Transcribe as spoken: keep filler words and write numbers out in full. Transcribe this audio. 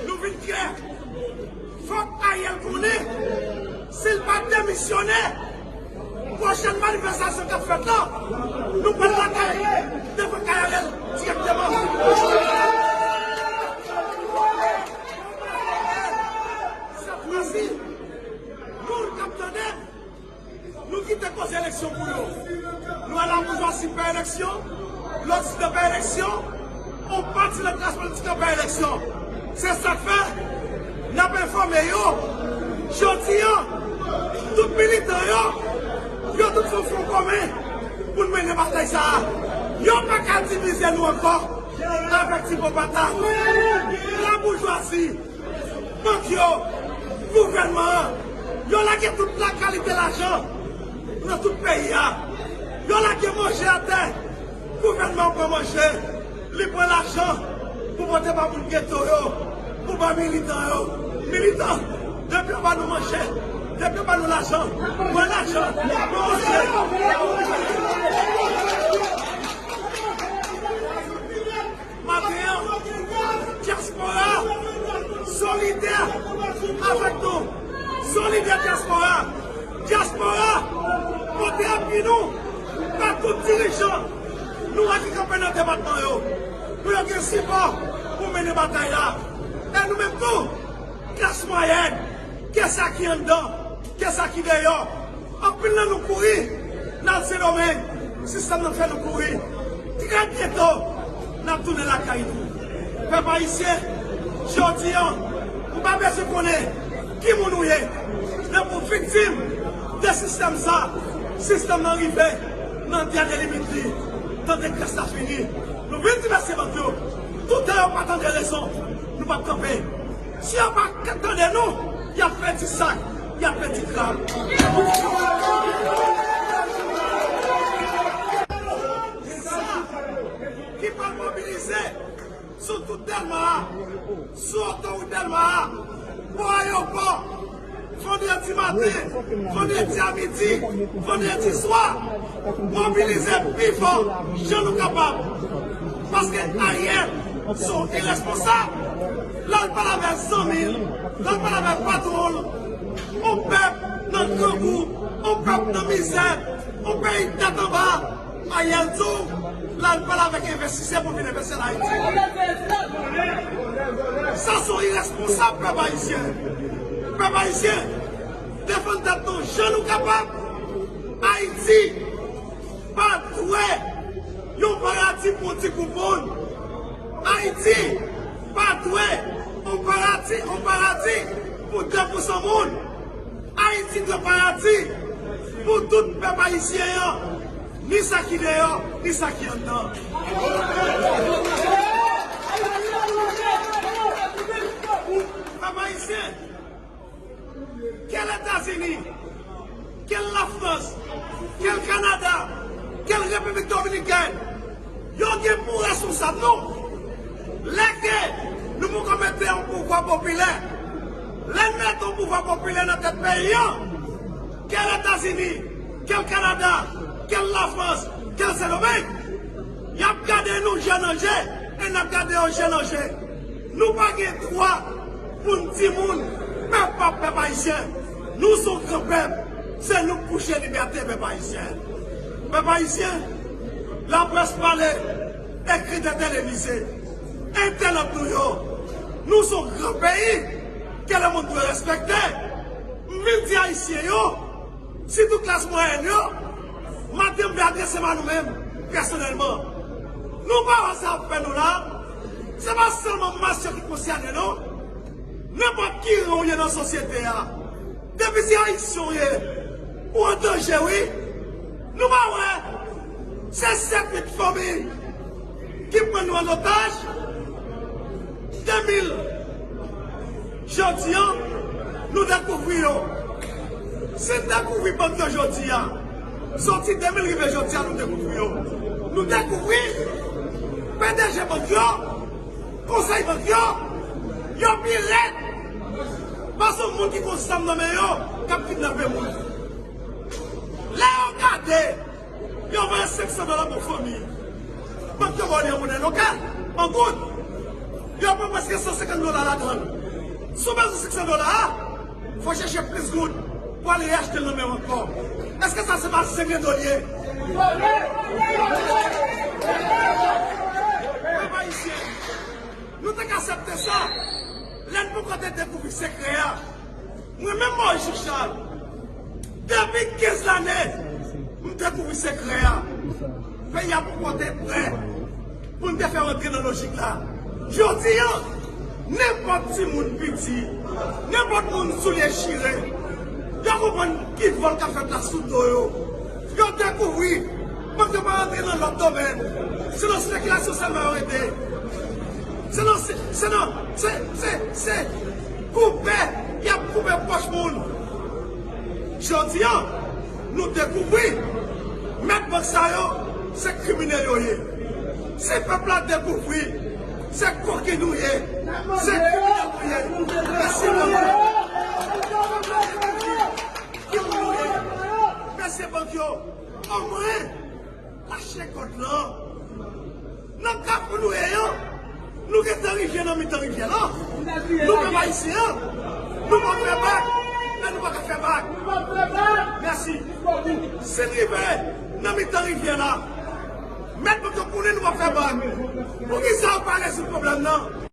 Nou vin klè. Fòk Ariel konnen, si l pa demisyone, pwochèn manifestasyon k ap fèt la, nou pral lakay, devan kay Ariel dirèkteman. Sèt fwa si, moun k ap tande, nou kite koze eleksyon pou yo. Nou wè laboujwazi pè eleksyon, lòt zidè pè eleksyon, yon pati nan klas politik la pè eleksyon. Se sa k fè, n ap enfòme yo, jodi a, tout militan yo, yo tout fè yon fwon komen pou n mennen batay sa a. Yo pa ka divize nou ankò avèk ti pòpata. Laboujwazi, bank yo, gouvènman an, yo lage tout la kalite lajan nan tout peyi a. Yo lage manje atè. Gouvènman an pran manje, li pran lajan pou pote ba moun geto yo, pou ba militan yo. Militan, depi yo ba nou manje, depi yo ba nou lajan, pran lajan, pran manje. Maten an, dyaspora solidè avèk nou. Solidè dyaspora. Dyaspora pote apui nou ba tout dirijan nou wè ki kanpe nan depatman yo, pou yo gen sipò pou mennen batay la. E nou menm tou, klas mwayèn, ke sa ki anndan, ke sa ki deyò. Anpil nan nou kouri n al Sendomeng. Sistèm nan fè nou kouri. Trè byento, n ap tounen lakay nou. Pèp ayisyen, jodi a, ou pa bezwen konnen ki moun ou ye. Depi w viktim de sistèm sa, sistèm nan rive nan dènye limit li. Tande klas la fini. Nou vin di mesye bank yo, toutan yo pa tande rezon, nou p ap kanpe. Si yo pa tande nou, y ap pèdi sak, y ap pèdi krab. Sa ki pral mobilize sou tout Dèlma a, sou otowout Dèlma a, bò ayewopò, vandredi maten, vandredi a midi, vandredi swa, mobilize pi fò jan nou kapab. Paske Ariel se yon iresponsab. Lè l pale avèk zanmi l, lè l pale avèk patwon l, yon pèp nan grangou, yon pèp nan mizè, yon peyi tèt anba, Ariel di w, l al pale avèk envestisè pou vin envesti an Ayiti. Sa se yon iresponsab, pèp ayisyen. Pèp ayisyen, defann tèt nou jan nou kapab. Ayiti pa dwe yon paradi pou yon ti gwoup moun. Ayiti pa dwe yon paradi, yon paradi pou de pousan moun. Ayiti dwe paradi pou tout pèp ayisyen an, ni sa ki deyò, ni sa ki anndan. Pèp ayisyen, ke Etazini, ke Lafrans, ke Kanada, ke Repiblik Dominikèn, yo gen pou responsab nou. Lè ke nou poko mete yon pouvwa popilè, lè n mete yon pouvwa popilè nan tèt peyi an, ke Etazini, ke Kanada, ke Lafrans, ke Sendomeng, y ap gade nou je nan je, e n ap gade yo je nan je. Nou pa gen dwa pou n di moun, pèp pa pèp ayisyen. Nou se yon gran pèp. Se nou k pou chèche libète pèp ayisyen. Pèp ayisyen, laprès pale, ekritè televize, entènot nou yo, nou se yon gran peyi ke lemonn dwe respekte. M vin di ayisyen yo, sitou klas mwayèn yo, maten m vle adrese m a nou menm, pèsonèlman. Nou pa wè sa ap fè nou la? Se pa sèlman mas yo ki konsène non. Nenpòt ki ran w ye nan sosyete a, depi se ayisyen w ye, ou an danje wi. Nou pa wè, se sèt uit fanmi ki pran nou an otaj. De mil, jodi a, nou dekouvri yo. Si n dekouvri bank yo jodi a, soti de mil rive jodi a, nou dekouvri yo. Nou dekouvri P D G bank yo, konsèy bank yo, yo pi rèd pase moun ki gon zam nan men yo k ap kidnape moun. Lè yo gade, yo voye senk san dola ba yon fanmi. Bank yo ba w li an monè lokal, an goud. Yo pran prèske san senkant dola ladan l. Si w bezwen senk san dola a, fò w chèche plis goud pou w al reyachte l nan men w ankò. Èske sa se pa zenglendo l ye? Pèp ayisyen, nou te ka aksepte sa lè n poko te dekouvri sekrè a. Mwen menm Moyiz Jan Chal, depi kenz lane, m dekouvri sekrè a. Peyi a poko te prè pou n te fè w antre nan lojik la. Jodi a, nenpòt timoun piti, nenpòt moun soulye chire, yo konprann ki vòl k ap fèt la sou do yo. Yo dekouvri bank yo pa rantre nan lòt domèn. Se nan espekilasyon sèlman yo rete. Se nan, se, se nan, se, se, se koupe, y ap koupe pòch moun. Jodi a, nou dekouvri, mèt bank sa yo, se kriminèl yo ye. Si pèp la dekouvri, se koken nou ye, se kriminèl nou ye. Mèsi bank yo. Ki moun nou ye? Mèsi bank yo. Omwen, lache kòd lan. Nan kafou nou ye an, nou gentan rive nan mitan rivyè la. Nou menm ayisyen an, nou pa fè bak, men nou pa ka fè bak. Mèsi. Si n rive nan mitan rivyè la, mèt bank yo konnen nou pa fè bak. Poukisa yo pa rezoud pwoblèm nan?